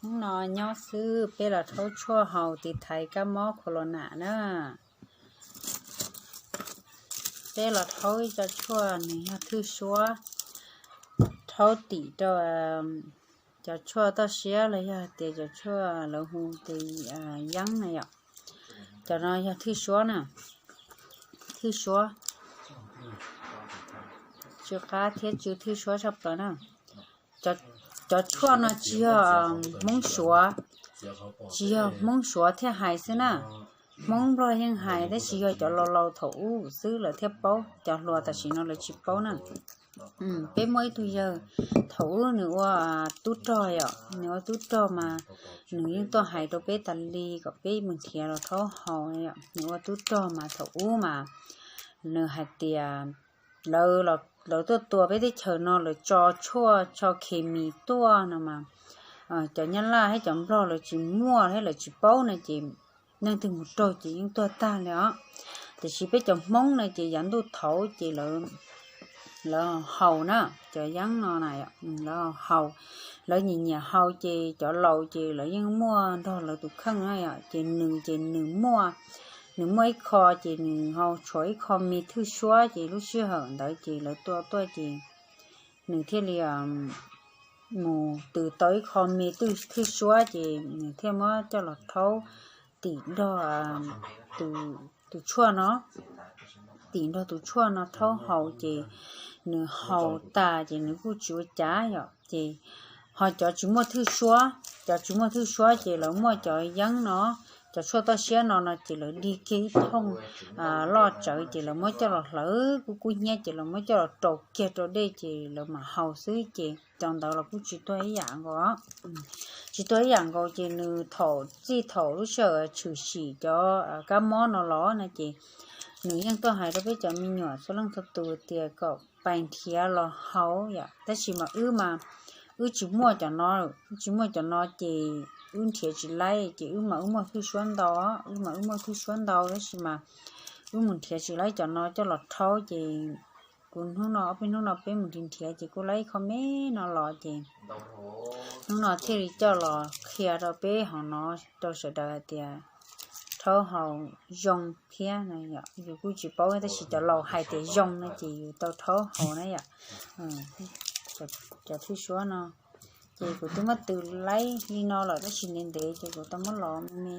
Hnub no nyob xwb peb los rhaub tshuaj haus tiv thaiv kab mob corona na. Peb los rhaub ib co tshuaj nws yog thwj suab, rhaub tim rau cov tshuaj toj siab los yog tias cov tshuaj lawv hu tias yeeb na yom. Cov no yog thwj suab na, thwj suab tsw qab thiab tsw thwj suab tshaj plaws na. Cov tshuaj no tsis yog Hmoob Suav, tsis yog Hmoob Suav thiaj hais xwb na. Hmoob Nplog yeej hais tab sis yog cov laus laus thaum ub xwb lawv thiaj paub, cov hluas tam sim no lawv tsis paub na. Peb muaj ib tug yawg thaum ub nws ua tub rog yom, nws ua tub rog mas nws yeej tuaj hais rau peb tas li kom peb mus nrhiav los rhaub haus. Nws ua tub rog mas thaum ub mas nws hais tias lawv, lawv tuaj tua peb teb chaws no lawv tso tshuaj tso khes mis tuaj no mas cov Nyab Laj thiab cov Nplog lawv tsis muaj thiab lawv tsis paub no ces neeg twg mus raug ces yeej tuag tag li os. Tiam sis peb cov Hmoob no ces yav ntuj thaud ces lawv haus na, cov yeeb no na, lawv haus, lawv nyiam nyiam haus ces cov laus ces lawv yeej muaj nrog lawv tus kheej na yom. Ces nws ces nws muaj, nws muaj ib qho ces nws ho tshuav ib qho me thwj suab ces lub sij hawm ntawd ces lawv tua tuaj ces nws thiaj li mus twv tau ib qho me thwj suab ces nws thiaj muab coj los rhaub tim nrog tus tshuaj no, tim nrog tus tshuaj no rhaub haus ces nws haus tas ces nws kuj tsis ua cas yom. Ces ho cov tsis muaj thwj suab, cov tsis muaj thwj suab ces lawv muaj cov yeeb no, cov tshuaj toj siab no no ces lawv dig kiag ib thooj loj tsawv ces lawv muab coj los hlawv kub kub hnyiab ces lawv muab coj los rau kiag rau dej ces lawv mam haus xwb ces cov ntawd los kuj tsis tuag ib yam nkaus. Tsis tuag ib yam nkaus ces nws thaum txij thaum lub sij hawm tshwm sim cov kab mob no los no ces nws yeej tuaj hais rau peb cov me nyuam txhua leej txhua tus tias kom pais nrhiav los haus yom. Tab sis mas wb mas wb tsis muaj cov no, wb tsis muaj cov no ces wb nrhiav tsis laib ces wb mas wb muaj thwj suab ntau, wb mas wb muaj thwj suab ntau tab sis mas wb mus nrhiav tsis laib cov no coj los rhaub ces kuv hnub no ob peb hnub no peb mus nrhiav nrhiav ces kuj laib ib qho me no los ces hnub no thiaj li coj los qhia rau peb hauv no rau sawv daws hais tias rhaub haus zoo thiab no. Yus kuj tsis paub tab sis cov laus hais tias zoo no ces yus tau rhaub haus na yom. Cov thwj suab no ces kuv twb muab tws laib li no lawm tab sis ntev ntev ces kuv tau muab lov me me,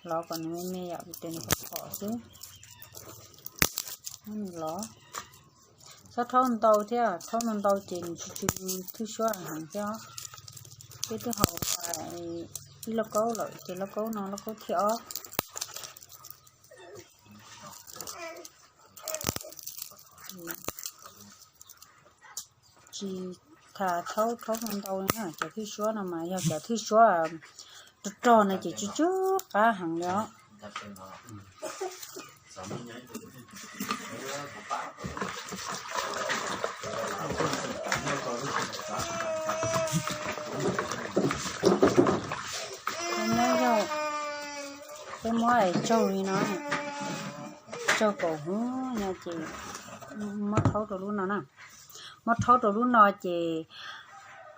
lov kom nws me me yom, kuv tes nws pom pom xwb. Muab nws lov, txhob rhaub ntau thiab, rhaub ntau ntau ces nws tsis tsw thwj suab heev thiab. Peb twb haus ib lauj kaub lawm ces lauj kaub no lauj kaub thib ob. Tsis tas thaub thaub ntau ntau na, cov thwj suab no mas yog cov thwj suab rog rog no ces tsw tsw qab heev li os. Peb muab tsaug li no, tsaug kaum hub no ces muab rhaub rau lub no na. Muab rhaub rau lub no ces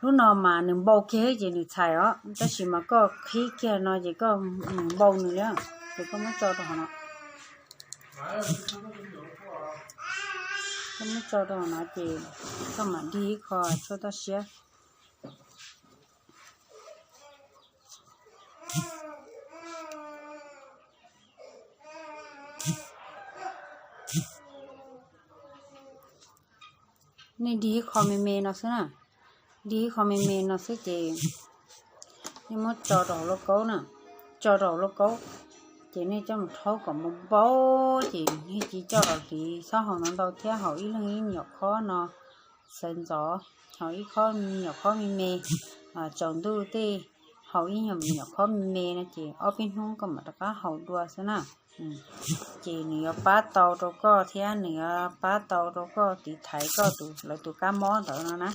lub no mas nws npau kiag ces nws txhais os, tab sis mas koj qhib kiag no ces koj nws npau nws li. Ces koj muab tso rau hauv no, koj muab tso rau hauv no ces koj mam dig ib qho tshuaj toj siab. Nej dig ib qho me me no xwb na, dig ib qho me me no xwb ces nej muab tso rau hauv lauj kaub na, tso rau hauv lauj kaub ces nej coj mus rhaub kom npau npau ces nej cia li coj los hliv, txhob haus ntau ntau thiab, haus ib leeg ib nyuam khob no sawv ntxov, haus ib khob me nyuam khob me me, tsaus ntuj tej haus ib nyuam me nyuam khob me me no ces ob peb hnub koj mam rov qab haus dua xwb na. Ces nws yuav pab tau rau koj thiab nws yuav pab tau rau koj tiv thaiv koj tus, lawv tus kab mob ntawd no na.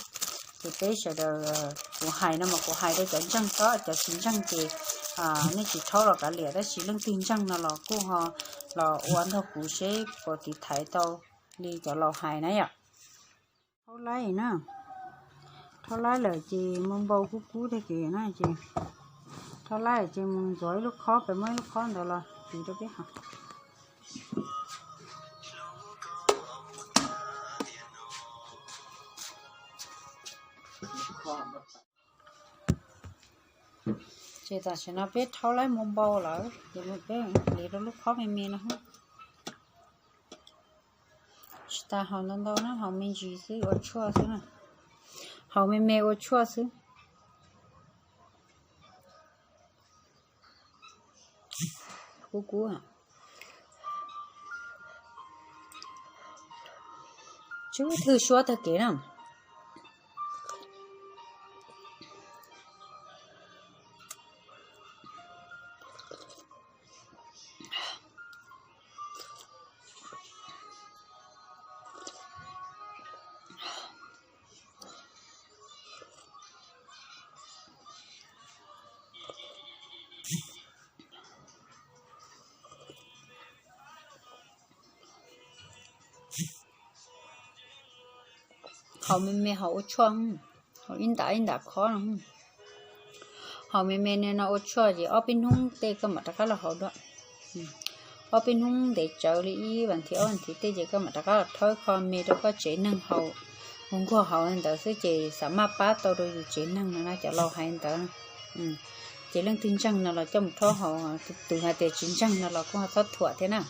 Ces peb sawv daws, kuv hais no mas kuv hais rau cov ntseeg xwb, cov tsis ntseeg ces nej tsis rhaub los kav liam, tab sis leej twg ntseeg no los kuj ho los ua nrog kuv seb puas tiv thaiv tau li cov laus hais na yom. Rhaub laib na, Thaub laib lawm ces mus npau kub kub tag kev na ces, thaub laib lawm ces mus ntxuav ib lub khob, peb muab ib lub khob ntawd los tiv rau peb haus. Ces tam sim no peb thaub laib mus npau lawm ces peb hliv rau lub khob me me no. Tsis tas haus ntau ntau na, haus me ntsis xwb ua tshuaj xwb na. Haus me me ua tshuaj xwb. Kub kub. Tsis muaj twg suab tag kev na. Haus me me haus ua tshuaj, haus ib ntam ib ntam khob no. Haus me me no ua tshuaj ces ob peb hnub tej koj mam rov qab los haus dua. Ob peb hnub ntev tsawv li ib vas thiv ob vas thiv tej ces koj mam rov qab los rhaub kho me rau koj tsev neeg haus, nquag haus li ntawd xwb ces xam maj pab tau rau yus tsev neeg no na, cov laus hais li ntawd. Ces leej twg ntseeg no los coj mus rhaub haus, tus hais tias tsis ntseeg no los kuj ho txhob thuam thiab na.